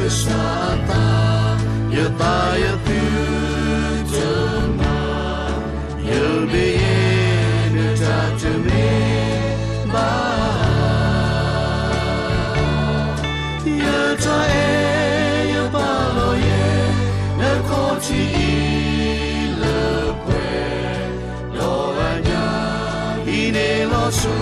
ကစၢ်အသး, ယသးယသုတမၤ, ယမ့ၢ်ယဲ နတၢ်တမ့ၢ်ဘၣ်. ယတၢ်အဲၣ်ယပာ်လီၤယဲ နခီၣ်ထံးအံၤလၢပှဲၤ, ဒီးအညၣ်အံၤန့ၣ်လီၤဆီ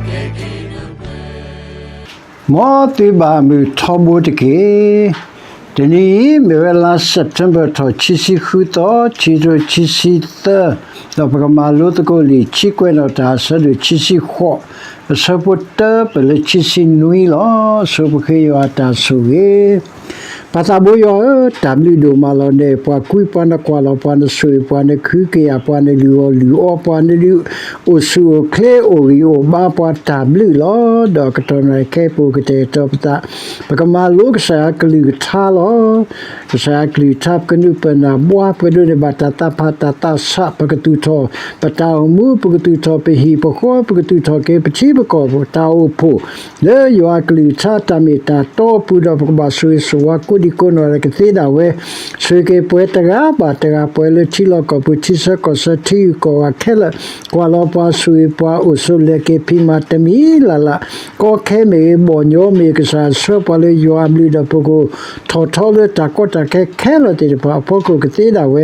ကဲက့ၤနပှဲၤ မ်သုဘၣ်မုာ်ထီဘိတက့ၢ်. တနံၤအံၤ မ့ၢ်ဝဲလါ September ထီၣ်ခံဆံဃုသီ, ခံကထိခံဆံသၢ, ဒီးပကမၤလိသကိးလံာ် ခံကွဲးနီၣ်တၢ် အဆၢဒိၣ်ခံဆံဃိး, အဆၢဖိတၢပၢၢ်လၢခံဆံနွံလီၤ. ဆိပဃ့ယွၤအတၢ်ဆိၣ်ဂ့ၤ ပၢ်သးဘိယွၤဧၢ, တၢ်ဘျုးဒိၣ်မးလီၤ. နအဲၣ်ပှၤကွံပှၤ, နကွၢ်လီၤပှၤ, နဆိၣ်ဂ့ၤပှၤ, နကဟုကယာ်ပှၤ, နဒုးအီၣ်လုၢ်အီပှၤ, နဒုးအိၣ်ဆူၣ်အိၣ်ချ့ အိၣ်ဂံၢ်အိၣ်ဘါပှၤ, တၢ်ဘျုးလီၤ. ဒီးကတီၢ်နံၤခဲအံၤ ပအိၣ်ကတဲာ်ကတီၤပသး, ပကမၤလိကစၢ်ယွၤအကလုၢ်ကထါလီၤ. ကစၢ်ယွၤအကလုၢ်ကထါ ပကနုာ်ပၢၢ်နၢ်ဘှါ, ပကဒိးန့ၢ်ဘၣ်တၢ်သးဖးတၢ်သးဆး, ပကသူၣ်ထီၣ်ပတၢ်အိၣ်မူ, ပကသူၣ်ထီၣ်ပဟံၣ်ပဃီ, ပကသူၣ်ထီၣ်က့ၤပထံပကီၢ် ပတၢ်အိၣ်ဖှိၣ် လၢယွၤအကလုၢ်ကထါတၢ်မ့ၢ်တၢ်တီအပူၤဒီး ပကဘၣ်ဆိၣ်ဂ့ၤဆိၣ်ဝါကိးဒံကိးနီၢ်ဂၤဒဲးကသ့ဒၣ်ဝဲ, ဆိၣ်ဂ့ၤက့ၤပှၤတဂၤဘၣ်တဂၤ, ပှၤလၢထံလီၢ်ကီၢ်ပူၤ ထံဆၢကီၢ်ဆၢ ထံဂုၤကီၢ်ဂၤခဲလၢာ်, ကွၢ်လီၤပှၤ ဆိၣ်ဂ့ၤပှၤ အိၣ်ဆိးလဲၤက့ၤဖံးမၤတမံၤလၢ်လၢ်, ကီခဲမ့ၢ်ဂ့ၤ ဘီၣ်ညီမ့ၢ်ဂ့ၤ ကစၢ်ဆှၢပှၤလၢယွၤအဘျုး ဒီးပကအိၣ်ထီၣ်ထီလၢတၢ်ကီတၢ်ခဲခဲလၢာ်သ့ၣ်တဖၣ်အဖီခိၣ်ကသ့ဒၣ်ဝဲ,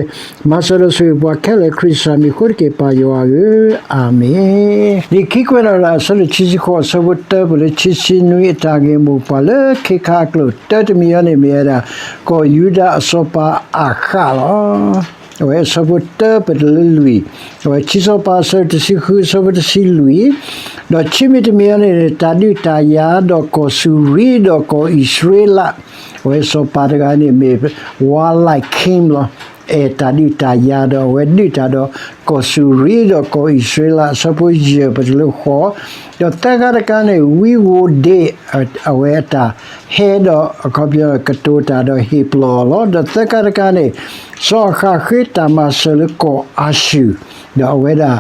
မၤစၢၤဒီးဆိၣ်ဂ့ၤပှၤခဲလၢာ် ခရံာ်ကစၢ်မံၤအဃိတက့ၢ် ပၢ်ယွၤဧၢ, အၤမ့ၣ်. လံာ်ခံကွဲးနီၣ်တၢ် အဆၢဒိၣ်ခံဆံဃိး အဆၢဖိတၢပၢၢ်လၢခံဆံနွံ အတၢ်ဂ့ၢ်မိၢ်ပှၢ်လၢခ့ခါအကျိာ် တၢတမံၤအံၤန့ၣ် မ့ၢ်ဝဲဒၣ် ကီၢ်ယူဒၤအစီၤပၤအၤဃးလီၤ. အဝဲအဆၢဖိတၢပၢၢ်တုၤလၢလွံၢ်, အဝဲခံစီၤပၤအဆၢဒိၣ်တဆံဃု အဆၢဖိတဆံလွံၢ်, ဒီးခံမံၤတမံၤအံၤန့ၣ် တၢ်ဒုးတၢ်ယၤဒီးကီၢ်စူၤရံဒီးကီၢ်အံၣ်စရ့လး, အဝဲစီၤပၤတဂၤန့ၣ်မ့ၢ် warlike king လီၤ. အဲၣ်တၢ်ဒုးတၢ်ယၤဒီး အဝဲဒုးတၢ်ဒီး ကီၢ်စူၤရံဒီးကီၢ်အံၣ်စရ့လး အဆၢဖိယဲၢ်ပၢၢ်တုၤလၢဃိး, ဒီးသၢခါတခါန့ၣ် ဝံဝိၤဒ့း အဝဲအတၢ်ဟဲဒီး အခီပညီကတိၤတၢ်ဒီးဟ့ၣ်ပျီၢ်လီၤ. ဒီးသၢခါတခါန့ၣ် စီၤအၤဃးဃ့တၢ်မၤစၢၤလၢကီၢ်အၤၡူၢ်, ဒီးအဝဲဒၣ်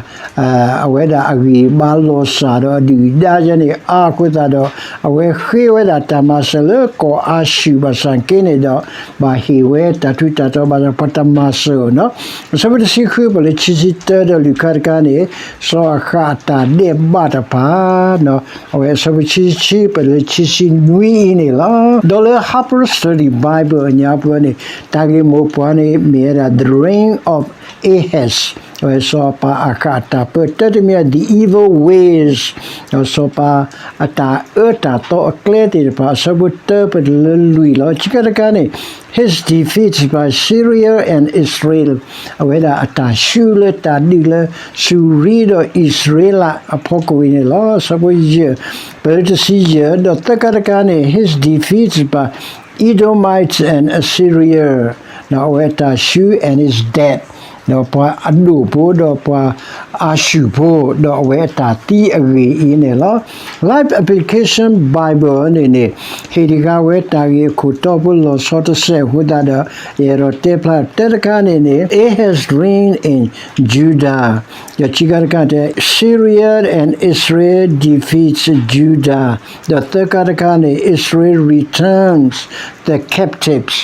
အဝဲဒၣ်အဂံၢ်အဘါလီၤစၢ်ဒီးအဒုၣ်အဒါယဲန့ၣ် အါအဃိသတးဒီး အဝဲဃ့ဝဲဒၣ်တၢ်မၤစၢၤလၢကီၢ်အၤၡူၢ်ဘၣ်ဆၣ်က့န့ၣ်ဒီး ဘၣ်ဟ့ၣ်ဝဲတၢ်ထူးတၢ်တီၤဘၣ်ဒီး ပှၤတမၤစၢၤအီၤနီၤ. အဆၢဖိတဆံဃုပၢၢ်လၢခံဆံတၢ ဒီးလွံၢ်ခါတခါန့ၣ် စီၤအၤဃးအတၢ်ဒဲးဘးတဖၣ် အဝဲအဆၢဖိခံဆံခံပၢၢ်လၢခံဆံနွံအံၤန့ၣ်လီၤ. ဒီးလၢ Harper's Study Bible အညါပူၤန့ၣ် တၢ်ဂ့ၢ်မိၢ်ပှၢ်န့ၣ် မ့ၢ်ဝဲဒၣ် The Reign of Ahaz အဝဲစီၤပၤအၤဃးအတၢ်ပၢတၢတမံၤ the evil ways ဒီးစီၤပၤအတၢ်အၢတၢ်သီအကျဲသ့ၣ်တဖၣ် အဆၢဖိတၢပၢၢ်တုၤလၢလွံၢ်လီၤ. ခံခါတခါန့ၣ် his defeats by Syria and Israel အဝဲဒၣ်အတၢ်ဆူၣ်လၢတၢ်ဒုးလၢ စူၤရံဒီးအံၣ်စရ့လးအဖီခိၣ်အံၤန့ၣ်လီၤ. အဆၢဖိယဲၢ် ပၢၢ်လၢတဆံယဲၢ် ဒီးသၢခါတခါန့ၣ် his defeats by Edomites and Assyria ဒီးအဝဲအတၢ်ဆူၣ် and his death ဒီးပှၤအဒိၣ်ဖိ ဒီးပှၤအၤၡူၢ်ဖိ ဒီးအဝဲအတၢ်သံအဂ့ၢ်အံၤန့ၣ်လီၤ. Life Application Bible န့ၣ်န့ၣ် ဟ့ၣ်တဂၤဝဲတၢ်ဂ့ၢ်အခိၣ်တီဖိလီၤဆီတစဲးအဃိသတးဒီး ယအဲၣ်ဒိးတဲဖျါတၢတခါန့ၣ်န့ၣ် Ahaz reign in Judah ဒီးခံခါတခါတဲ Syria and Israel defeats Judah ဒီးသၢခါတခါန့ၣ် Israel returns the captives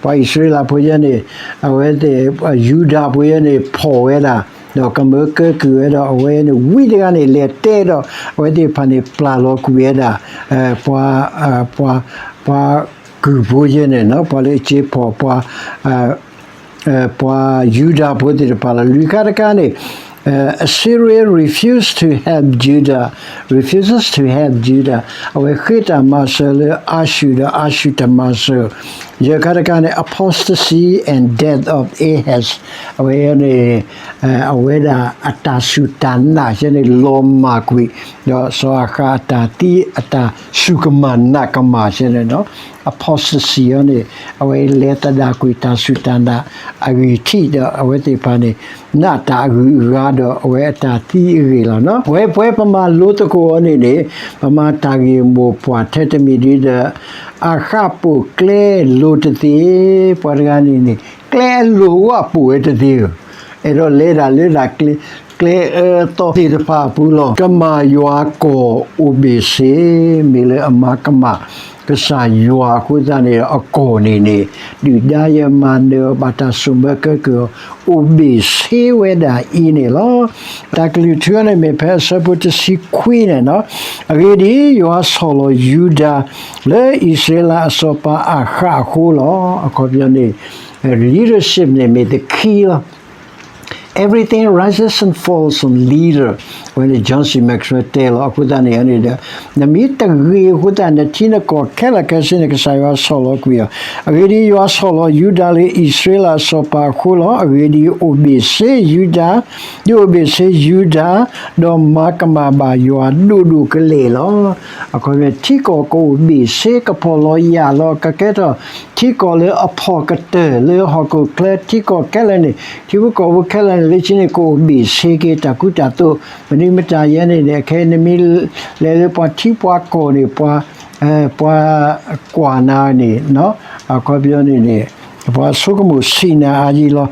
ပှၤအံၣ်စရ့လးဖိယဲန့ၣ် အဝဲသ့ၣ် ယူဒၤဖိယဲန့ၣ် ဖီၣ်ဝဲဒၣ် ဒီးကမၢကၢကုၢ်ဝဲဒီး အဝဲန့ၣ် ဝံတဂၤန့ၣ် လဲၤတဲဒီး အဝဲသ့ၣ်တဖၣ်န့ၣ် ပျၢ်လီၤကွံာ်ဝဲဒၣ် ပှၤ ပှၤ ပှၤကုၢ်ဖိယဲန့ၣ် ပှၤလၢအစ့ဖီၣ် ပှၤ ပှၤယူဒၤဖိသ့ၣ်တဖၣ်လီၤ. လွံၢ်ခါတခါန့ၣ် Assyria refused to help Judah, refuses to help Judah အဝဲဃ့တၢ်မၤစၢၤလၢအၤၡူၢ်ဒီးအၤၡူၢ်တမၤစၢၤ ယဲၢ်ခါတခါန့ၣ် apostasy and death of Ahaz အဝဲန့ၣ် အဝဲဒၣ်အတၢ်စူၢ်တၢ်နာ်ယဲန့ၣ် လီၤမၢ်ကွံာ် ဒီးစီၤအၤဃးအတၢ်သံအတၢ်စူၢ်ကမၣ်နာ်ကမၣ်ယဲန့ၣ် apostasy အံၤန့ၣ် အဝဲလဲၤသဒၣ်ကွံာ်တၢ်စူၢ်တၢ်နာ်အဂံၢ်ထံးဒီး အဝဲသ့ၣ်တဖၣ်န့ၣ် နာ်တၢ်အဂုၤအဂၤဒီးအဝဲအတၢ်သံအဂ့ၢ်လီၤနီၤ. ဝဲပှဲၤပမၤလိသကိးအီၤန့ၣ်န့ၣ် ပမၤတၢ်ဂ့ၢ်မိၢ်ပှၢ်ထဲတမံၤဒ်ဒီး အၤဃးပိာ်ကျဲလိၤတသ့, ပှၤတဂၤန့ၣ်န့ၣ် ကျဲအလိၤအပိာ်ဝဲတသ့ဧၢ, အဲၣ်ဒိးလဲၤဒၣ်လၢဒၣ်ကျဲ ကျဲအၢအသီသ့ၣ်တဖၣ်အပူၤလီၤ. ကမၢ်ယွၤကီၢ်အိၣ်ဘ့ၣ်ဆ့ မ့ၢ်လၢအမၤကမၣ် ကစၢ်ယွၤအဃိသတးန့ၣ် အကီၢ်န့ၣ်န့ၣ် ဒုၣ်ဒါယမၤနၢၤအီၤ ဘၣ်တၢ်ဆိၣ်မၢကဲကုၢ်အီၤ အိၣ်ဘ့ၣ်ဆ့ဝဲဒၣ်အံၤန့ၣ်လီၤ. တၢ်ကလုၢ်ထူန့ၣ်မ့ၢ်ဖဲအဆၢဖိတဆံခွံန့ၣ်လီၤ. အဂ့ၢ်ဒ်အံၤ, ယွၤဆီၣ်လီၤယူဒၤ လၢအံၣ်စရ့လးအစီၤပၤအၤဃးအဃိလီၤ. အခီပညီန့ၣ် leadership န့ၣ်မ့ၢ် the key လီၤ. Everything rises and falls on leader. အဝဲန့ၣ် John C Maxwell တဲလီၤ. အဃိသတးန့ၣ်န့ၣ်ဒီး နမ့ၢ်တဂ့ၤအဃိသတး နထံနကီၢ်ခဲလၢာ်ခဲဆ့န့ၣ် ကစၢ်ယွၤဆီၣ်လီၤကွံာ်အီၤ. အဂ့ၢ်ဒ်အံၤ, ယွၤဆီၣ်လီၤယူဒၤလၢအံၣ်စရ့လးအစီၤပၤအဃိလီၤ. အဂ့ၢ်ဒ်အံၤ, အိၣ်ဘ့ၣ်ဆ့ယူဒၤ, ဒ်အိၣ်ဘ့ၣ်ဆ့ယူဒၤ, ဒီးမၤကမၣ်ဘၣ်ယွၤဒိၣ်ဒိၣ်ကလဲာ်လီၤ. အခီပညီ ထံကီၢ်ကအိၣ်ဘ့ၣ်ဆ့ ကဖှီၣ်လီၤယာ်လီၤ ကကဲထီၣ် ထံကီၢ်လၢအဖှီၣ်ကတၢၢ်လၢဟီၣ်ခိၣ်ချၢ ထံကီၢ်ခဲလၢာ်န့ၣ် ထံဖိကီၢ်ဖိခဲလၢာ်န့ၣ် လၢခံန့ၣ် ကအိၣ်ဘ့ၣ်ဆ့က့ၤ တၢ်ကူတၢ်သိး မနုၤမတၤယဲန့ၣ်န့ၣ် အခဲအံၤနမ့ၢ်လဲၤလၢပှၤထံပှၤကီၢ်န့ၣ် ပှၤ ပှၤကွၢ်နၤန့ၣ် အခီပညီန့ၣ်န့ၣ် ပှၤဆိကမိၣ်ဆံးနၤအါယံလီၤ.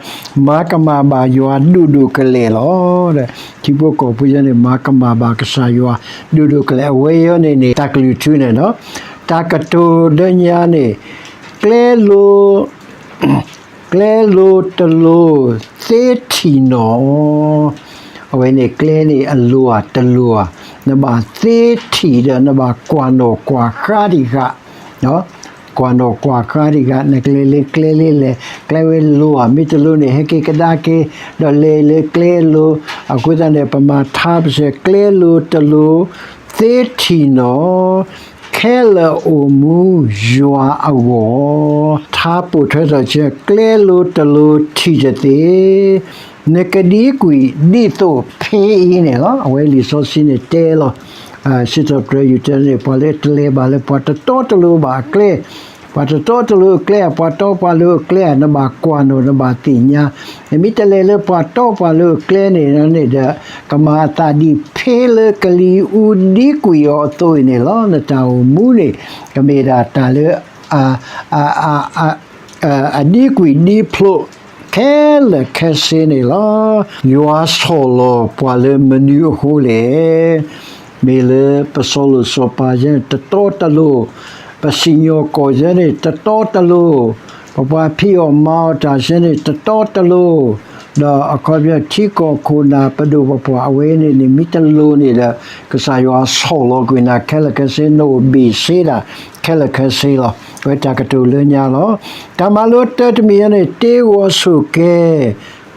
မၤကမၣ်ဘၣ်ယွၤဒိၣ်ဒိၣ်ကလဲာ်လီၤ. ထံဖိကီၢ်ဖိယဲန့ၣ် မၤကမၣ်ဘၣ်ကစၢ်ယွၤဒိၣ်ဒိၣ်ကလဲာ် အဝဲအံၤန့ၣ်န့ၣ် တၢ်ကလုၢ်ထူန့ၣ်လီၤ. တၢ်ကတိၤလၢညါန့ၣ် ကျဲလိၤ ကျဲလိၤတလိၤ သ့ထံၣ်နီၣ်. အဝဲန့ၣ်ကျဲန့ၣ်အလိၤဧါတလိၤဧါ, နဘၣ်သ့ထံၣ်ဒီး နဘၣ်ကွၢ်နီၣ်ကွၢ်ဃါတံၢ်ဃာ်, ကွၢ်နီၣ်ကွၢ်ဃါတံၢ်ဃာ် နကလဲၤလၢကျဲလၢလဲၣ်, ကျဲဝဲလိၤဧါ မ့ၢ်တလိၤန့ၣ် ဟဲက့ၤကဒါက့ၤ ဒီးလဲၤလၢကျဲအလိၤ, အဃိသတးန့ၣ် ပမၤထါပစဲး ကျဲလိၤတလိၤ သ့ထံၣ်နီၣ် ခဲလၢာ်အိၣ်မူယွၤအဂီၢ်, ထါပိာ်ထွဲထီၣ်ဆၢ ကျဲလိၤတလိၤထံၣ်တသ့, နကဒံကွံာ်ဒ်သိးဖ့အံၤန့ၣ်လီၤ. အဝဲလံာ်စီဆှံန့ၣ်တဲလီၤ, စံးထီၣ်ပတြၢၤယူၤတဲန့ၣ် ပှၤလၢတလဲၤဘၣ်လၢပှၤတတီတလိၤဘၣ်အကျဲ, ပှၤတတီတလိၤအကျဲဧါ ပှၤတီပှၤလိၤအကျဲဧါ နဘၣ်ကွၢ်နီၣ် နဘၣ်သ့ၣ်ညါ, နမ့ၢ်တလဲၤလၢပှၤတီပှၤလိၤအကျဲန့ၣ်န့ၣ်ဒီး ကမၤအသးဒ်ဖ့လၢကလံၤအူဒံကွံာ်အီၤအသိးအံၤန့ၣ်လီၤ. နတၢ်အိၣ်မူန့ၣ် ကမ့ၢ်ဒၣ်တၢ်လၢ အဒံကွံာ်ဒံဖျိး ခဲလၢာ်ခဲဆ့န့ၣ်လီၤ. ယွၤဆီၣ်လီၤပှၤလၢမနုၤအဃိလဲၣ်. မ့ၢ်လၢပစီၤလိၤစီၤပၤယဲန့ၣ် တတီတလိၤ, ပစံၣ်ညီၣ်ကွီၢ်ယဲန့ၣ် တတီတလိၤ, ပပှၤဖံးအီၣ်မၤအီၣ်တၢ်ယဲန့ၣ် တတီတလိၤ, ဒီးအခီပညီထံကီၢ်ခိၣ်နၢ်ပဒိၣ်ပပှၢ် အဝဲန့ၣ်န့ၣ် မ့ၢ်တလိၤန့ၣ်ဒီး ကစၢ်ယွၤဆီၣ်လီၤကွံာ်နၤခဲလၢာ်ခဲဆ့ နအိၣ်ဘ့ၣ်ဆ့ဒၣ် ခဲလၢာ်ခဲဆ့လီၤ. အဝဲတၢ်ကတိၤလၢညါလီၤ. တၢ်မၤလိတၢတမံၤအံၤန့ၣ် တ့ဂီၤဆိၣ်ကဲ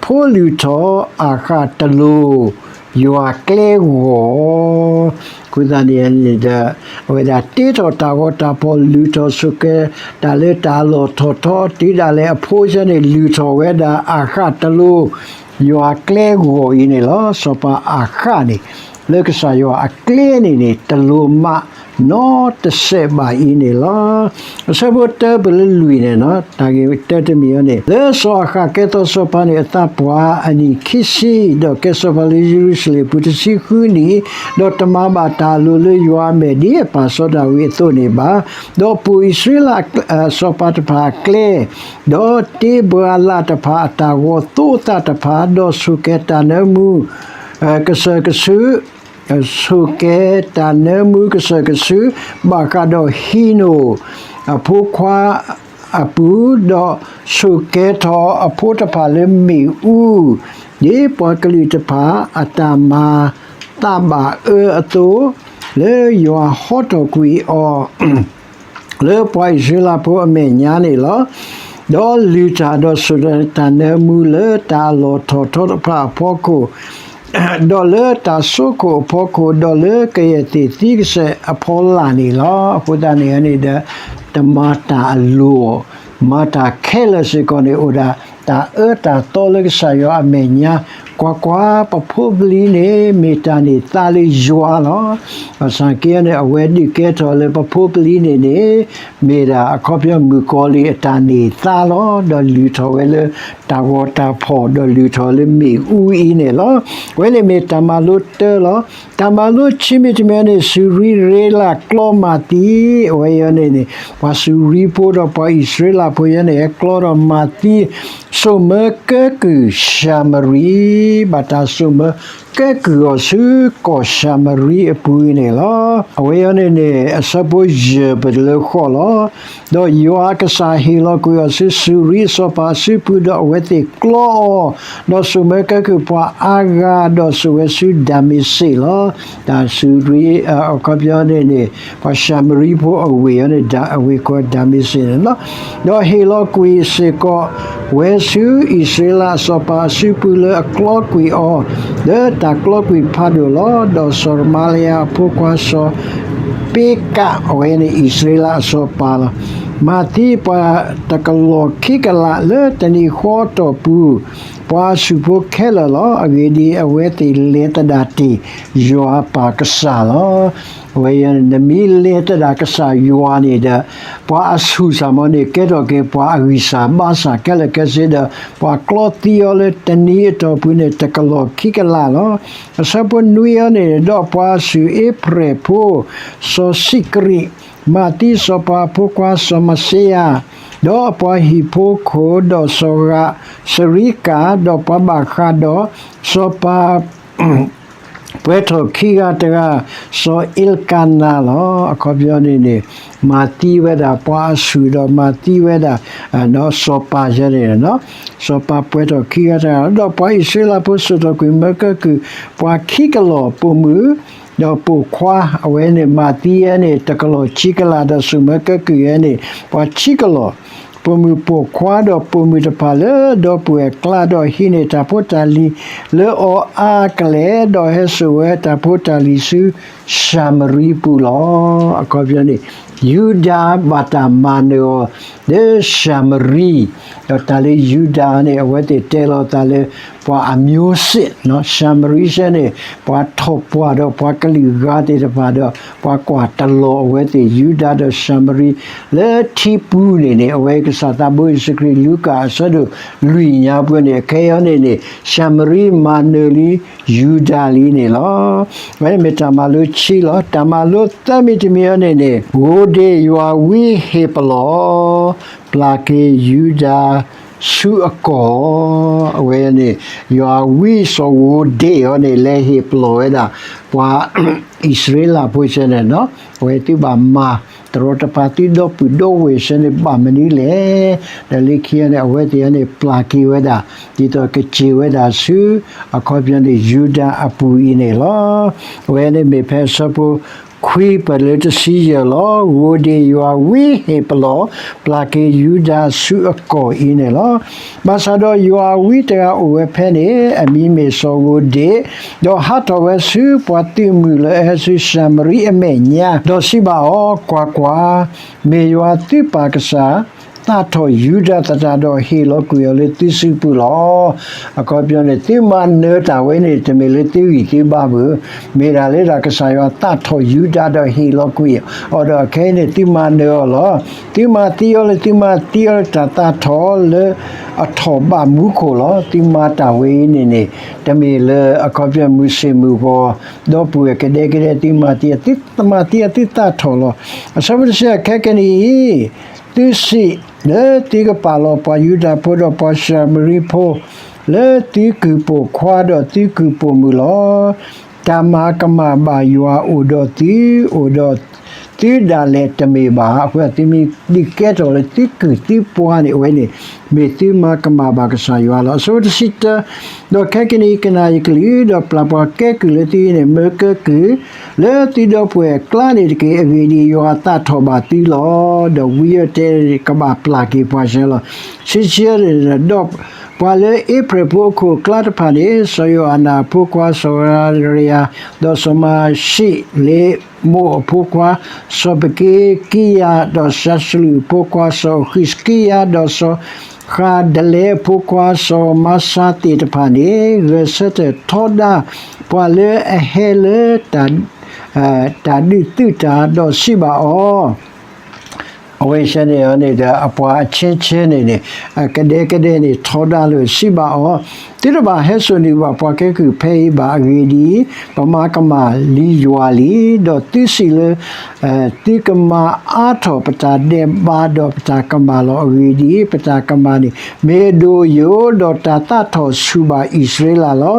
ဖိလုၢ်ထီၣ်အၤဃးတလိၤ ယွၤကျဲဂီၢ်, အဃိသတးန့ၣ်န့ၣ်ဒီး အဝဲဒၣ်တ့ထီၣ်တၢ်ဂီၤတၢ်ဖီၣ် လုၢ်ထီၣ်ဆိၣ်ကဲ တၢ်လၢတၢ်အလီၢ်ထီၣ်ထီ တုၤဒၣ်လဲာ်အဖိယဲန့ၣ် လုၢ်ထီၣ်ဝဲဒၣ်အၤဃးတလိၤ ယွၤကျဲဂီၢ်အံၤန့ၣ်လီၤ. စီၤပၤအၤဃးန့ၣ် လၢကစၢ်ယွၤအကျဲန့ၣ်န့ၣ် တလိၤမးနီတစဲးဘၣ်အံၤန့ၣ်လီၤ. အဆၢဖိတၢပၢၢ်လၢလွံၢ်န့ၣ် တၢ်ဂ့ၢ်တၢတမံၤအံၤန့ၣ် လၢစီၤအၤဃးကဲထီၣ်စီၤပၤန့ၣ် အသးပှၢ်အနံၣ်ခံဆံ, ဒီးကဲစီၤပၤလၢယရူၤၡလ့ၣ်ပူၤတဆံဃုနံၣ်, ဒီးတမၤဘၣ်တၢ်အလိၤလၢယွၤအမဲာ်ဒ်အပၢ်စီၤဒၤဝံးအသိးန့ၣ်ဘၣ်. ဒီးပိာ်အံၣ်စရ့လးစီၤပၤတဖၣ်အကျဲ ဒီးတ့ဘြၤလးတဖၣ်အတၢ်ဂီၤသိသးတဖၣ်, ဒီးဆိၣ်ကဲၤတၢ်နၢမူ ကစၢၢ်ကဆူး, ဆိၣ်ကဲၤတၢ်နၢမူကစၢၢ်ကဆူး ဘၣ်ဃးဒီးဟံးနိၣ်အဖိခွါအပူၤ, ဒီးဆိၣ်ကဲၤထီၣ်အဖိတဖၣ်လၢမ့ၣ်အူ, ဒ်ပှၤကလုာ်တဖၣ်အတၢ်မၤသးဘၣ်အၢအသိး, လၢယွၤဟီထီၣ်ကွံာ်အီၤ လၢပှၤအံၣ်စရ့လးဖိအမဲာ်ညါန့ၣ်လီၤ. ဒီးလုၢ်တၢ်ဒီးဆိၣ်တၢ်နၢမူလၢတၢ်အလီၢ်ထီၣ်ထီတဖၣ်အဖီခိၣ်, ဒီးလၢတၢ်စိခိၣ်အဖီခိၣ်, ဒီးလၢကယဲၢ်သ့ၣ်သံကစဲးအဖီလာ်န့ၣ်လီၤ. အဃိသတးန့ၣ်န့ၣ်ဒီး တမၤတၢ်အလိၤ, မၤတၢ်ခဲလၢာ်စ့ၢ်ကီးန့ၣ် အိၣ်ဒၣ်တၢ်အၢတၢ်သီလၢကစၢ်ယွၤအမဲာ်ညါ, ကွၢ်ကွၢ်, ပဖိပလံၤန့ၣ် မ့ၢ်တၢ်န့ၢ်သါလၢယွၤလီၤ. ဘၣ်ဆၣ်က့န့ၣ် အဝဲဒုးကဲထီၣ်လၢပဖိပလံၤန့ၣ်န့ၣ် မ့ၢ်ဒၣ်အခီပညီမုၣ်ကီၤလံၢ်အတၢ်န့ၢ်သါလီၤ. ဒီးလုၢ်ထီၣ်ဝဲလၢတၢ်ဂီၤတၢ်ဖီၣ်, ဒီးလုၢ်ထီၣ်လၢမ့ၣ်အူအံၤန့ၣ်လီၤ. အဝဲန့ၣ်မ့ၢ်တၢ်မၤလိတၢလီၤ. တၢ်မၤလိခံမံၤတမံၤန့ၣ် စူၤရံရ့လးကျီမၤသံ, အဝဲအံၤန့ၣ်န့ၣ် ပှၤစူၤရံဖိဒီးပှၤအံၣ်စရ့လးဖိယဲန့ၣ် ဟဲကျီဒီးမၤသံ စိာ်မၢကဲကုၢ်ၡၤမရံ, ဘၣ်တၢ်စိာ်မၢကဲကုၢ်အီၤဆူကီၢ်ၡၤမရံအပူၤအံၤန့ၣ်လီၤ. အဝဲအံၤန့ၣ်န့ၣ် အဆၢဖိယဲၢ်ပတုၤလၢဃိးလီၤ. ဒီးယွၤအကစၢ်ဟ့ၣ်လီၤကွံာ်အီၤဆူစူၤရံအစီၤပၤအစုပူၤ, ဒီးအဝဲသ့ၣ်ကျီအီၤ, ဒီးစိာ်မၢကဲကုၢ်ပှၤအါဂၤ, ဒီးစိာ်ဝဲဆူဒၤမ့းစ့းလီၤ. တၢ်စူၤရံ အခီပညီန့ၣ်န့ၣ် ပှၤၡၤမရံဖိအဝ့ၢ်အံၤန့ၣ် အဝ့ၢ်ကိးဒၤမ့းစ့းန့ၣ်လီၤ. ဒီးဟ့ၣ်လီၤကွံာ်စ့ၢ်ကီး ဝဲဆူအံၣ်စရ့လးအစီၤပၤအစုပူၤလၢအကျီကွံာ်အီၤ လၢတၢ်ကျီကွံာ်ဖးဒိၣ်လီၤ. ဒီးစီၤရမၤလယၤအဖိခွါစီၤ ပ့ကး, အဝဲန့ၣ်အံၣ်စရ့လးအစီၤပၤလီၤ. မၤသံပှၤတကလီၢ်ခံကလးလၢတနံၤဃီအတီၢ်ပူၤ, ပှၤအစုၣ်ဖိခဲလၢာ်လီၤ. အဂ့ၢ်ဒ်အံၤ, အဝဲသ့ၣ်လဲၤသဒၣ်တ့ၢ်ယွၤအပၢ်ကစၢ်လီၤ. အဝဲအံၤ နမ့ၢ်လဲၤသဒၣ်ကစၢ်ယွၤန့ၣ်ဒီး ပှၤအဆူၣ်စၢ်မီၤန့ၣ် ကဲထီၣ်က့ၤပှၤအဂံၢ်စၢ်ဘါစၢ်ခဲလၢာ်ခဲဆ့ဒီး ပှၤကျီသံအီၤလၢတနံၤအတီၢ်ပူၤန့ၣ် တကလီၢ်ခံကလးလီၤ. အဆၢဖိနွံအံၤန့ၣ် ဒီးပှၤအစုၣ်အ့ဖြဲၣ်ဖိ စီၤစံးကရံး မၤသံစီၤပၤအဖိခွါစီၤမၤစ့ယၤ, ဒီးအပှၤဟံၣ်ဖိခိၣ်, ဒီးစီၤဂၤစရံကၤ, ဒီးပှၤဘၣ်ဃးဒီးစီၤပၤ ပှဲၤထီၣ်ခံဂၤတဂၤ စီၤအ့လကၤနၤလီၤ. အခီပညီန့ၣ်န့ၣ် မၤသံဝဲဒၣ်ပှၤအဆူၣ်ဒီးမၤသံဝဲဒၣ် စီၤပၤယဲန့ၣ်, စီၤပၤပှဲၤထီၣ်ခံဂၤတဂၤ, ဒီးပှၤအံၣ်စရ့လးဖိစိာ်ထီၣ်ကွံာ်မၢကဲကုၢ် ပှၤခံကလီၢ်ပိာ်မုၣ် ဒီးပိာ်ခွါ, အဝဲန့ၣ်မၤသံဝဲန့ၣ် တကလီၢ်ခံကလး ဒီးစိာ်မၢကဲကုၢ်ယဲန့ၣ် ပှၤခံကလီၢ် ပိာ်မုၣ်ပိာ်ခွါဒီးပိာ်မုၣ်တဖၣ်လၢဒီပုၢ်ဝဲၢ်အကျါ ဒီးဟံးန့ၢ်တၢ်ဖိတၢ်လံၤလၢအီၤအါကလဲာ်, ဒီးဟဲစိာ်ဝဲတၢ်ဖိတၢ်လံၤဆူၡၤမရံပူၤလီၤ. အခီပညီန့ၣ် ယူဒၤဘၣ်တၢ်မၤနၢၤအီၤ လၢၡၤမရံ, ဒီးတၢ်လၢယူဒၤန့ၣ် အဝဲသ့ၣ်တဲလီၤသးလၢ ပှၤအမျိုးစစ်, ၡၤမရံစဲန့ၣ် ပှၤထီၣ်ပှၢ်ဒီးပှၤကလုာ်ဂၤသ့ၣ်တဖၣ်ဒီး ပှၤကွၢ်တလီၤအဝဲသ့ၣ် ယူဒၤဒီးၡၤမရံ လၢထံပူၤန့ၣ်န့ၣ် အဝဲကစၢ်သးဘိယ့ၣ်ၡူးခရံာ် လူၤကၣ်အဆၢဒိၣ်လွံၢ်ညါပူၤန့ၣ် အခဲအံၤန့ၣ်န့ၣ် ၡၤမရံမၤနၢၤလံ ယူဒၤလံန့ၣ်လီၤ. အဝဲမ့ၢ်တၢ်မၤလိခံလီၤ. တၢ်မၤလိသၢမံၤတမံၤအံၤန့ၣ်န့ၣ် ဂိၤဒ့ၣ်ယွၤဝံဟ့ၣ်ပလီၢ် ပျၢ်က့ၤယူဒၤဆူအကီၢ်, အဝဲန့ၣ် ယွၤဝံစီၤဂိၤဒ့ၣ်အံၤန့ၣ် လဲၤဟ့ၣ်ပလီၢ်ဝဲဒၣ် ပှၤအံၣ်စရ့လးဖိစဲန့ၣ်, အဝဲသုဘၣ်မၤ တရီတပါသုဒီပုၢ်ဒီဝဲၢ်စဲန့ၣ် ဘၣ်မနုၤလဲၣ်. ဒီးလၢခံန့ၣ် အဝဲသ့ၣ်န့ၣ် ပျၢ်က့ၤဝဲဒၣ် ဒ်သိးကစၢၤဝဲဒၣ်ဆူ အခီပညီန့ၣ် ယူဒၤအပူၤအံၤန့ၣ်လီၤ. အဝဲန့ၣ်မ့ၢ်ဖဲအဆၢဖိ ခွံပတုၤလၢတဆံယဲၢ်လီၤ. ဂိၤဒ့ၣ်ယွၤဝံဟ့ၣ်ပလီၢ် ပျၢ်က့ၤယူဒၤဆူအကီၢ်အံၤန့ၣ်လီၤ. ဘၣ်ဆၣ်ဒီးယွၤဝံတဂၤအိၣ်ဝဲဖဲန့ၣ် အမံၤမ့ၢ်စီၤဂိၤဒ့ၣ်, ဒီးဟးထီၣ်ဝဲဆူပှၤသုးမုၢ်လၢအဟဲဆူၡၤမရံအမဲာ်ညါ, ဒီးစံးဘၣ်အီၤ, ကွၢ်ကွၢ်, မ့ၢ်ယွၤသုပၢ်ကစၢ် သးထီၣ်ယူဒၤသတးဒီးဟ့ၣ်လီၤကွံာ်အီၤလၢသုစုပူၤလီၤ. အခီပညီန့ၣ် သုမၤနၢၤတၢ်ဝဲန့ၣ် တမ့ၢ်လၢသုဂံၢ်သုဘါဘၣ်, မ့ၢ်ဒၣ်လၢဒၣ်ကစၢ်ယွၤသးထီၣ်ယူဒၤဒီးဟ့ၣ်လီၤကွံာ်အီၤဒီး အခဲအံၤန့ၣ် သုမၤနၢၤအီၤလီၤ. သုမၤသံအီၤလၢသုမၤသံအီၤလၢတၢ်သးထီၣ်လၢအထီၣ်ဘၣ်မူခိၣ်လီၤ. သုမၤတၢ်ဝဲအံၤန့ၣ်န့ၣ် တမ့ၢ်လၢအခီပညီမုၢ်ဆ့ၣ်မုၢ်ဂီၤ ဒီပုၢ်ဝဲၢ်ကဒဲကဒဲ သုမၤသံအီၤ, သုမၤသံအီၤသုသးထီၣ်လီၤ. အဆၢဖိတဆံ အခဲကနံၣ်အံၤ သုစံးလၢသုကပာ်လီၤပှၤယူဒၤဖိဒီးပှၤၡၤမရံဖိ လၢသုကုၢ်ပိာ်ခွါဒီးသုကုၢ်ပိာ်မုၣ်လီၤ. တၢ်မၤကမၣ်ဘၣ်ယွၤအိၣ်ဒီးသု, အိၣ်ဒီးသုဒၣ်လဲာ်တမ့ၢ်ဘၣ်. အဃိသုမ့ၢ်ဒုးကဲထီၣ်လၢသုကုၢ်သုပှၤန့ၣ် အဝဲန့ၣ် မ့ၢ်သုမၤကမၣ်ဘၣ်ကစၢ်ယွၤလီၤ. အဆၢဖိတဆံတၢ, ဒီးခဲကနံၣ်အံၤ ကနၣ်ယကလုၢ်, ဒီးပျၢ်ပှၤကဲကုၢ်လၢသုအံၤန့ၣ် မၢကဲကုၢ် လၢသုဒီပုၢ်ဝဲၢ်အကျါန့ၣ်တက့ၢ်. အဂ့ၢ်ဒ်အံၤ, ယွၤအသးထီၣ်ဘၣ်သုလီၤ. ဒီးဝံအီၤတဲ ကဘၣ်ပျၢ်က့ၤပှၤစဲလီၤ. ဆံဆံန့ၣ်ဒီး ပှၤလၢအ့ဖြဲၣ်ဖိအခိၣ်အကျါတဖၣ်န့ၣ် စီၤယိၤအၤနၤအဖိခွါ စီၤဂၤရယၤ, ဒီးစီၤမၤၡံးလ့မိၣ်အဖိခွါ စီၤပက့ကံယၤ, ဒီးၡၤၡလူးအဖိခွါ စီၤဃံးစကံယၤ, ဒီးစီၤဃၤဒလဲအဖိခွါ စီၤမၤၡၤသ့ၣ်တဖၣ်န့ၣ် ဂဲၤဆၢထၢၣ်ထီဒါ ပှၤလၢအဟဲလၢ တၢ်ဒုးသုးတၢ်, ဒီးစံးဘၣ်အီၤ, အဝဲဆဲန့ၣ်န့ၣ်ဒီး အပှၤအဆဲဆဲန့ၣ်န့ၣ် အကဒဲကဒဲန့ၣ် ထီဒါလိာ်စံးဘၣ်အီၤ, သုတဘၣ်ဟဲစိာ်န့ၢ်ဘၣ်ပှၤကဲကုၢ်ဖဲအံၤဘၣ်. အဂ့ၢ်ဒ်အံၤ, ပမၤကမၣ်လံယွၤလံ, ဒီးသုစံးလၢ သုကမၤအါထီၣ်ပတၢ်ဒဲးဘးဒီးပတၢ်ကမၣ်လီၤ. အဂ့ၢ်ဒ်အံၤ, ပတၢ်ကမၣ်န့ၣ် မ့ၢ်အဒိၣ်အယိာ်, ဒီးတၢ်သးထီၣ်ဆူၣ်ဘၣ်အံၣ်စရ့လးလီၤ.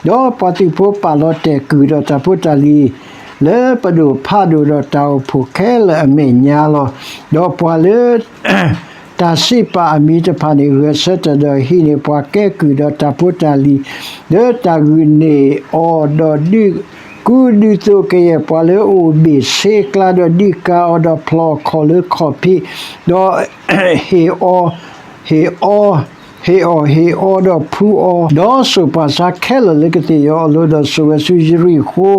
ဒီးပှၤသုးဖိပာ်လီၤတဲာ်ကုၢ်ဒီးတၢ်ဖိတၢ်လံၤ လၢပဒိၣ်ဖးဒိၣ်ဒီးတၢ်အိၣ်ဖှိၣ်ခဲလၢာ်အမဲာ်ညါလီၤ. ဒီးပှၤလၢ တၢ်စံးပာ်အမံၤတဖၣ်န့ၣ် ဂဲၤဆၢထၢၣ်ဒီးဟံးန့ၢ်ပှၤကဲကုၢ်ဒီးတၢ်ဖိတၢ်လံၤ လၢတၢ်ဂုာ်န့ၢ်အီၤ, ဒီးဒုးကူဒုးသိးကယဲၢ်ပှၤလၢအအိၣ်ဘ့ၣ်ဆ့အကျါ, ဒီးဒုးကၤအီၤ, ဒီးဖျီၣ်အီၤခီၣ်လၢခီၣ်ဖံး, ဒီး ဟ့ၣ်အီၤ, ဟ့ၣ်အီၤ, ဟ့ၣ်အီၤ, ဟ့ၣ်အီၤ, ဒီးဖှူအီၤ, ဒီးစိာ်ပှၤဆါခဲလၢာ်လၢကသ့ၣ်ယီၤအလိၤ, ဒီးစိာ်ဝဲဆူယရံၣ်ဃိ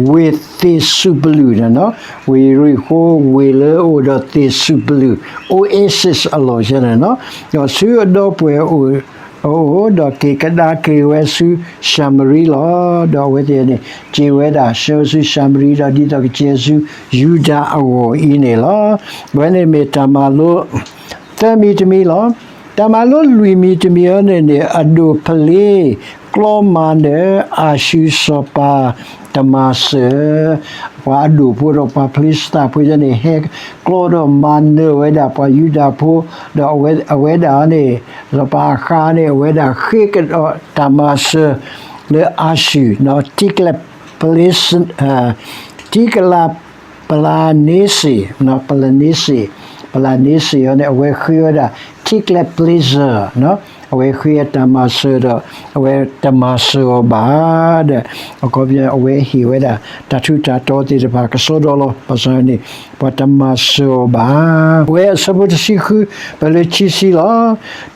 ဝ့ၢ်သ့ၣ်စူးပလုးန့ၣ်, ဝ့ၢ်ယရံၣ်ဃိ ဝ့ၢ်လၢအအိၣ်ဒီးသ့ၣ်စူးပလုး Oasis အလီၢ်ယဲန့ၣ်, ဒီးဆူအဒီပုၢ်ဝဲၢ်အအိၣ်, ဒီးက့ၤကဒါက့ၤဝဲဆူၡၤမရံလီၤ. ဒီးအဝဲသ့ၣ်န့ၣ် က့ၤဝဲဒၣ်ဆှၢဆူၡၤမရံ, ဒီးဒ်သိးကကဲဆူယူဒၤအဂီၢ်အံၤန့ၣ်လီၤ. အဝဲန့ၣ်မ့ၢ်တၢ်မၤလိ သၢမံၤတမံၤလီၤ. တၢ်မၤလိလွံၢ်မံၤတမံၤအံၤန့ၣ်န့ၣ် အဒိၣ်ဖလ့ကျီမၤနၢၤအၤၡူၣ်စီၤပၤတမၤစၢၤ, ပှၤအဒိၣ်ဖိဒီးပှၤဖလ့စတၤဖိယဲန့ၣ် ဟဲကျီဒီးမၤနၢၤဝဲဒၣ်ပှၤယူဒၤဖိ, ဒီးအဝဲဒၣ်န့ၣ် စီၤပၤအၤဃးန့ၣ် အဝဲဒၣ်ဃ့ကဒီးတၢ်မၤစၢၤလၢအၤၡူၣ်, ထံကလးပလ့ ထံကလးပလးန့စ့ၣ်, ပလးန့စ့ၣ်, ပလးန့စ့ၣ်အံၤန့ၣ် အဝဲဃ့ဝဲဒၣ် ထံကလးပလ့စၢၣ်, အဝဲဃ့အတၢ်မၤစၢၤဒီး အဝဲတမၤစၢၤအီၤဘၣ်ဒီး အခီပညီ အဝဲဟ့ၣ်ဝဲဒၣ် တၢ်ထူးတၢ်တီၤသ့ၣ်တဖၣ်ကစီဒီလီၤ. ဘၣ်ဆၣ်န့ၣ် ပှၤတမၤစၢၤအီၤဘၣ်. အဝဲအဆၢဖိတဆံဃု ပလၢခံဆံလီၤ.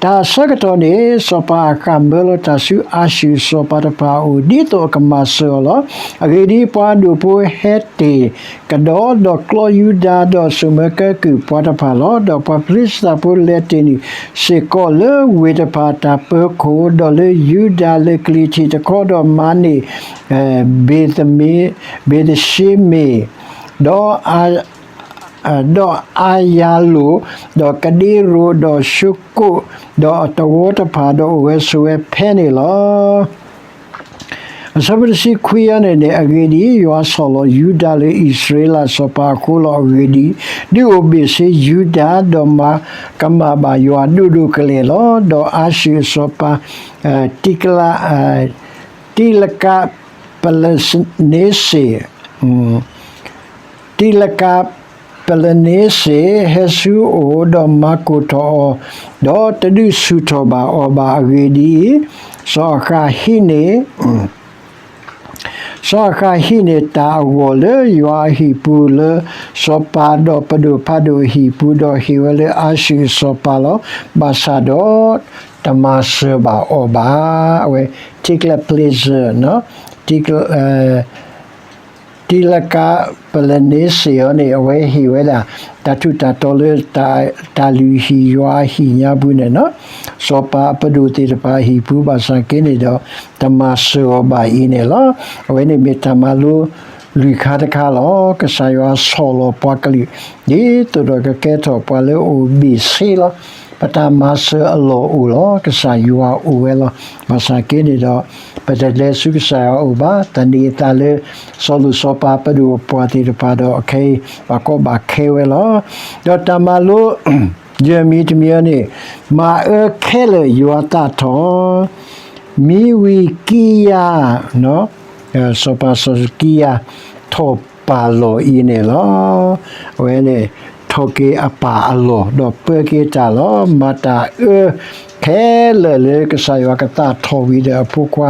တၢ်အဆၢကတီၢ်န့ၣ် စီၤပၤအၤဃးမၢလီၤတၢ်ဆူအၤၡူၣ်စီၤပၤတဖၣ်အအိၣ် ဒ်သိးအကမၤစၢၤအီၤလီၤ. အဂ့ၢ်ဒ်အံၤ, ပှၤအဒိၣ်ဖိဟဲတ့ၢ်ကဒီး, ဒီးကျီယူဒၤ, ဒီးစိာ်မၢကဲကုၢ်ပှၤတဖၣ်လီၤ. ဒီးပှၤဖလ့စတၤဖိလဲၤတ့ၢ်န့ၢ်စ့ၢ်ကီး လၢဝ့ၢ်တဖၣ်အတၢ်ပၢၤခိၣ်, ဒီးလၢယူဒၤလၢကလံၤထံးတခီ, ဒီးမၤန့ၢ် ဘ့ၣ်သမ့ၣ်, ဘ့ၣ်သၡ့မ့ၣ်, ဒီး ဒီးအၤယၤလိၣ်, ဒီးကဒ့ရိၣ်, ဒီးၡကိၣ်, ဒီးအသဝီတဖၣ်, ဒီးအိၣ်ဝဲဆိးဝဲဖဲန့ၣ်လီၤ. အဆၢဖိတဆံခွံအံၤန့ၣ်န့ၣ် အဂ့ၢ်ဒ်အံၤ, ယွၤဆီၣ်လီၤယူဒၤလၢအံၣ်စရ့လးစီၤပၤအဃိလီၤ. အဂ့ၢ်ဒ်အံၤ, ဒုးအိၣ်ဘ့ၣ်ဆ့ယူဒၤ, ဒီးမၤကမၣ်ဘၣ်ယွၤဒိၣ်ဒိၣ်ကလဲာ်လီၤ. ဒီးအၤၡူၣ်အစီၤပၤ တံကလး တံလကးပလန့စ့ၣ် တံလကးပလန့စ့ၣ် ဟဲဆူအအိၣ်, ဒီးမၤကိၢ်ထီၣ်အီၤ, ဒီးတဒုးဆူၣ်ထီၣ်ဘၣ်အီၤဘၣ်. အဂ့ၢ်ဒ်အံၤ, စီၤအၤဃးဟံးန့ၢ် စီၤအၤဃးဟံးန့ၢ်တၢ်အဂီၢ်လၢယွၤအဟံၣ်ပူၤ, လၢစီၤပၤဒီးပဒိၣ်ဖးဒိၣ်အဟံၣ်ပူၤ, ဒီးဟ့ၣ်ဝဲလၢအၤၡူၣ်အစီၤပၤလီၤ. ဘၣ်ဆၣ်ဒီးတမၤစၢၤဘၣ်အီၤဘၣ်. အဝဲ ထံကလးပလ့စၢၣ် တံလကးပလန့စ့ၣ်အံၤန့ၣ် အဝဲဟ့ၣ်ဝဲဒၣ် တၢ်ထူးတၢ်တီၤလၢ တၢ်လုၢ်ဟံၣ်ယွၤအဟံၣ်ညါပူၤန့ၣ်လီၤ. စီၤပၤအပဒိၣ်သ့ၣ်တဖၣ်အဟံၣ်ပူၤ ဘၣ်ဆၣ်က့န့ၣ်ဒီး တမၤစၢၤအီၤဘၣ်အံၤန့ၣ်လီၤ. အဝဲန့ၣ်မ့ၢ်တၢ်မၤလိ လွံၢ်ခါတခါလီၤ. ကစၢ်ယွၤဆီၣ်လီၤပှၤကလုာ် ဒ်သိးဒီးကကဲထီၣ်ပှၤလၢအအိၣ်ဘ့ၣ်ဆ့လီၤ. ပတၢ်မၤစၢၤအလီၢ်အိၣ်လီၤ. ကစၢ်ယွၤအိၣ်ဝဲလီၤ. ဘၣ်ဆၣ်က့န့ၣ်ဒီး ပတလဲၤဆူကစၢ်ယွၤအအိၣ်ဘၣ်. တၢ်န့ၣ်အသးလၢ စီၤလိာ်စီၤပၤပဒိၣ်အပှၤသ့ၣ်တဖၣ်ဒီး အခဲအံၤ ဘၣ်ကီဘၣ်ခဲဝဲလီၤ. ဒီးတၢ်မၤလိ ယဲၢ်မံၤတမံၤအံၤန့ၣ် မၤအၢခဲလၢာ်ယွၤသးထီၣ် မံၤဝံၤကံယၤ စီၤပၤစီၤစကံယၤ ထီၣ်ပာ်လီၢ်အံၤန့ၣ်လီၤ. အဝဲန့ၣ် ထီၣ်က့ၤအပၢ်အလီၢ် ဒီးပၢက့ၤတၢ်လီၤ. မၤတၢ်အၢခဲလၢာ်လၢကစၢ်ယွၤကသးထီၣ်ဝံၤဒီးအဖိခွါ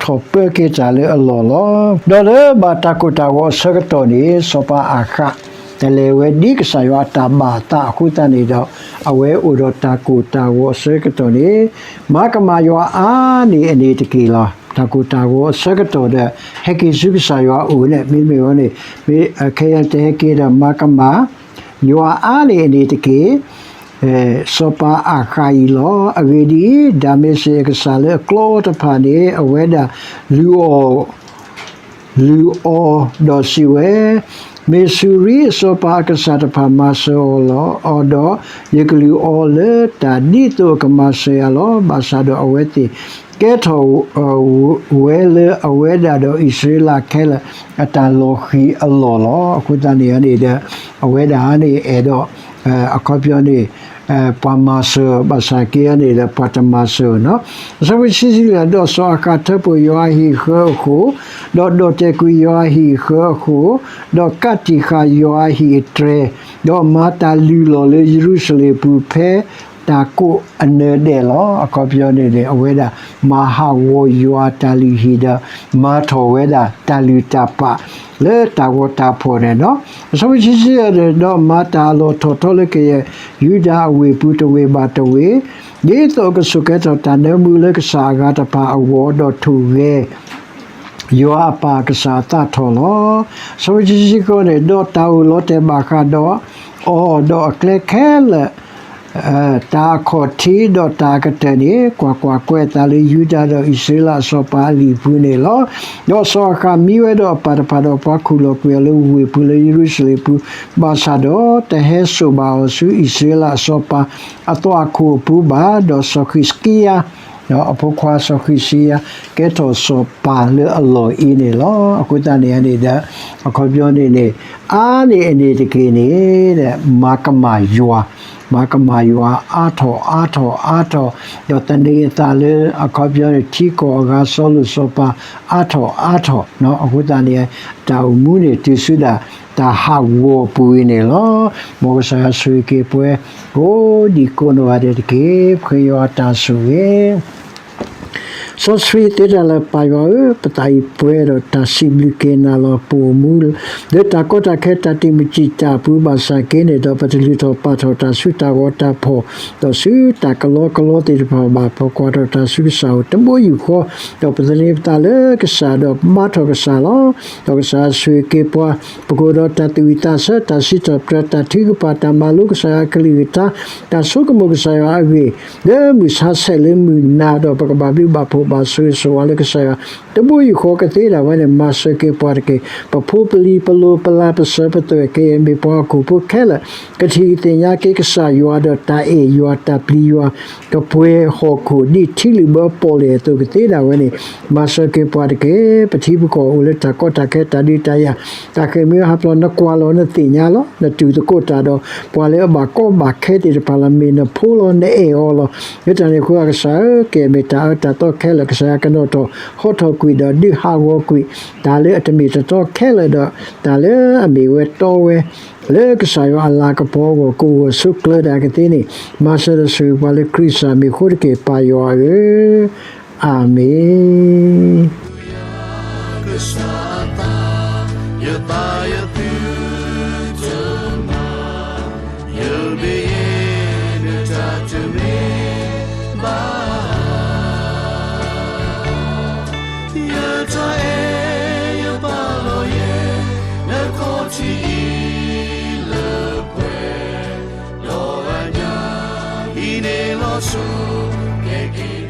ထီၣ်ပၢက့ၤတၢ်လၢအလီၢ်လီၤ. ဒီးလၢဘၣ်တၢ်ကိၢ်တၢ်ဂီၤအဆၢကတီၢ်န့ၣ် စီၤပၤအၤဃး တလဲၤဝဲဒ်ကစၢ်ယွၤအတၢ်ဘၣ်သးအဃိသတးန့ၣ်ဒီး အဝဲအိၣ်ဒီးတၢ်ကိၢ်တၢ်ဂီၤအဆၢကတီၢ်န့ၣ် မၤကမၣ်ယွၤအါန့ၢ်အန့ၣ်တက့ၢ်လီၤ. တၢ်ကိၢ်တၢ်ဂီၤအဆၢကတီၢ်ဒီး ဟဲက့ၤဆူကစၢ်ယွၤအအိၣ်န့ၣ် မ့တမ့ၢ်ဝဲန့ၣ် မ့ၢ်ခဲအံၤတဟဲက့ၤဒီး မၤကမၣ်ယွၤအါန့ၢ်အန့ၣ်တက့ၢ်. စီၤပၤအၤဃးအံၤလီၤ. အဂ့ၢ်ဒ်အံၤ, ဒၤမ့းစ့းအကစၢ်လၢအကျီတဖၣ်န့ၣ် အဝဲဒၣ်လုၢ်အီၣ် လုၢ်အီၣ်ဒီးစံးဝဲ, မ့ၢ်စူၤရံအစီၤပၤအကစၢ်တဖၣ်မၤစၢၤအီၤလီၤ. အီၤဒီးယကလုၢ်အီၤလၢတၢ်ဒ်သိးအကမၤစၢၤယၤလီၤ. ဘၣ်ဆၣ်ဒီးအဝဲသ့ၣ်ကဲထီၣ် ဝဲလၢအဝဲဒၣ်ဒီးအံၣ်စရ့လးခဲလၢာ်အတၢ်လီၤဃံၤအလီၢ်လီၤ. အဃိသတးန့ၣ်န့ၣ်ဒီး အဝဲဒၣ်န့ၣ်အဲၣ်ဒိး အခီပညီန့ၣ် ပှၤမၤစၢၤ ဘၣ်ဆၣ်က့န့ၣ်ဒီး ပှၤတမၤစၢၤနီၤ. အဆၢဖိခံဆံလွံၢ် ဒီးစီၤအၤဃးထၢဖှိၣ်ယွၤအဟံၣ်အဃၢအဃိၣ်, ဒီးဒီၣ်တဲာ်ကွံာ်ယွၤအဟံၣ်အဃၢအဃိၣ်, ဒီးကးတံာ်ဃာ်ယွၤအဟံၣ်အတြဲၤ, ဒီးမၤတၢ်လုၢ်လီၢ်လၢယရူၤၡလ့ၣ်ပူၤဖဲတၢ်ကိးအနၢၤဒဲးလီၤ. အခီပညီန့ၣ်န့ၣ် အဝဲဒၣ်မၤဟးဂီၤယွၤအတၢ်လုၢ်ဟံၣ်ဒီး မၤထီၣ်ဝဲဒၣ်တၢ်လုၢ်တၢ်ပာ်လၢတၢ်ဂီၤတၢ်ဖီၣ်န့ၣ်နီၤ. အဆၢဖိခံဆံယဲၢ်န့ၣ် ဒီးမၤတၢ်အလီၢ်ထီၣ်ထီလၢကယဲၢ်ယူဒၤအဝ့ၢ်ပူၤတဝ့ၢ်ဘၣ်တဝ့ၢ်, ဒ်သိးအကဆိၣ်ကဲထီၣ်တၢ်နၢမူလၢကစၢ်အဂၤတဖၣ်အဂီၢ်, ဒီးထိၣ်ဂဲၤ ယွၤအပၢ်ကစၢ်အသးထီၣ်လီၤ. အဆၢဖိခံဆံဃိးန့ၣ်, ဒီးတၢ်အိၣ်လီၤတဲာ်ဘၣ်ဃးဒီးအီၤ, ဒီးအကျဲခဲလၢာ်, တၢ်အခီၣ်ထံးဒီးတၢ်အကတၢၢ်န့ၣ်, ကွၢ်ကွၢ်, ကွဲးအသးလၢယူဒၤဒီးအံၣ်စရ့လးအစီၤပၤအလံာ်အပူၤန့ၣ်လီၤ. ဒီးစီၤအၤဃးမံဝဲဒီးအပၢ်တဖၣ်ဒီးပှၤခူၣ်လီၤကွံာ်အီၤလၢဝ့ၢ်ပူၤလၢယရူၤၡလ့ၣ်ပူၤ, ဘၣ်ဆၣ်ဒီးတဟဲစိာ်ဘၣ်အီၤဆူအံၣ်စရ့လးအစီၤပၤ အသွၣ်ခိၣ်အပူၤဘၣ်. ဒီးစီၤဃံးစကံယၤ, အဖိခွါစီၤဃံးစကံယၤ ကဲထီၣ်စီၤပၤလၢအလီၢ်အံၤန့ၣ်လီၤ. အဃိသတးန့ၣ်န့ၣ်ဒီး အခီပညီန့ၣ်န့ၣ် အါန့ၢ်အန့ၣ်တက့ၢ်န့ၣ်, မၤကမၣ်ယွၤ, မၤကမၣ်ယွၤအါထီၣ်အါထီၣ်အါထီၣ်, ဒီးသန့ၤအသးလၢအခီပညီန့ၣ် ထံကီၢ်အဂၤစီၤလိာ်စီၤပၤအါထီၣ်အါထီၣ်, အဃိသတးန့ၣ် တၢ်အိၣ်မူန့ၣ်တုၤဆူဒၣ် တၢ်ဟးဂီၤအပူၤအံၤန့ၣ်လီၤ. မ်ကစၢ်ယွၤဆိၣ်ဂ့ၤက့ၤပှၤ ကိးဒံကိးနီၢ်ဂၤဒဲးတက့ၢ်. ပဃ့ယွၤအတၢ်ဆိၣ်ဂ့ၤ စီဆှံသ့တၢ်လၢပၢ်ယွၤဧၢ, ပသးအံၤပှဲၤဒီးတၢ်စံးဘျုးက့ၤနၤလီၤ. ပအိၣ်မူ လၢတၢ်ကီတၢ်ခဲတၢ်တံာ်မုၢ်တံာ်တာ်အပူၤဘၣ်ဆၣ်က့န့ၣ်ဒီး ပတလုၢ်ထီၣ်ပာ်ထီၣ်တၢ်ဆူတၢ်ဂီၤတၢ်ဖီၣ်, ဒီးဆူတၢ်ကလီကလီသ့ၣ်တဖၣ်ဘၣ်. ပကွၢ်ထီၣ်တၢ်ဆူကစၢ်အိၣ်တဘိယူၢ်ဃီ, ဒီးပသန့ၤပသးလၢကစၢ်ဒီးဘါထီၣ်ကစၢ်လီၤ. ဒီးကစၢ်ဆိၣ်ဂ့ၤက့ၤပှၤ ပကအိၣ်ဒီးတၢ်သူၣ်ဝံၣ်သးဆၢ, တၢ်စံးထီၣ်ပတြၢၤ, တၢ်ထုကဖၣ်, တၢ်မၤလိကစၢ်ယွၤအကလုၢ်ကထါ, တၢ်ဆိကမိၣ်ကစၢ်ယွၤအဂ့ၢ် လၢမုၢ်ဆါဆဲးလၢမုၢ်နၤ, ဒီးပကဘၣ်ဘျုးဘၣ်ဖှိၣ်ဘၣ်ဆိၣ်ဂ့ၤဆိၣ်ဝါလၢကစၢ်ယွၤ တဘိယူၢ်ဃီကသ့ဒၣ်ဝဲန့ၣ် မၤစၢၤက့ၤပှၤတက့ၢ်. ပဖိပလံၤပလိၤပလၤပစၢၤပသွဲၣ်က့ၤ မ့ၢ်ပှၤဟီၣ်ခိၣ်ဖိခဲလၢာ် ကထံၣ်ကသ့ၣ်ညါက့ၤကစၢ်ယွၤဒီးတၢ်အဲၣ်ယွၤတၢ်ပျံၤယွၤ ကပှဲၤဟီၣ်ခိၣ်ဒ်ထံလုၢ်ဘၢပီၣ်လဲၣ်အသိးကသ့ဒၣ်ဝဲန့ၣ် မၤစၢၤက့ၤပှၤတက့ၢ်. ပထံပကီၢ်အိၣ်လၢတၢ်ကီတၢ်ခဲတၢ်ဒုးတၢ်ယၤ တၢ်ဃ့ၢ်မှံဟးဖျိး နကွၢ်လီၤနသ့ၣ်ညါလီၤ. နတူၢ်သကိးတၢ်ဒီး ပှၤလၢအဘၣ်ကီဘၣ်ခဲသ့ၣ်တဖၣ်လီၤ. မ့ၢ်နဖိလီၤ နအဲၣ်အီၤလီၤ. လၢတၢ်န့ၣ်အဃိ ကစၢ်ဧၢ, ကဲမ့ၢ်တၢ်အၢတၢ်သီခဲလၢာ် ကစၢ်ယွၤကနီၤထီၣ်ဟီထီၣ်ကွံာ်ဒီးဒုးဟးဂီၤကွံာ် တၢ်လၢအတမ့ၢ်တတီခဲလၢာ်ဒီး တၢ်လၢအမ့ၢ်ဝဲတီဝဲ လၢကစၢ်ယွၤအလၤကပီၤအဂီၢ် ကအိၣ်ဂၢၢ်ဆိးကျၢၤဒၣ်ကသ့န့ၣ် မၤစၢၤဒီးဆိၣ်ဂ့ၤပှၤလၢခရံာ်ကစၢ်မံၤအဃိတက့ၢ် ပၢ်ယွၤဧၢ, အၤမ့ၣ်. ကစၢ်အသး ယသးယသုတမၤ ယဘၣ်ယဲနတၢ်တမ့ၢ်ဘၣ် ယတၢ်အဲၣ်ယပာ်လီၤယဲ နခီၣ်ထံးအံၤလၢပှဲၤ ဒီးအညၣ်အံၤန့ၣ်လီၤဆီ ကဲက့ၤ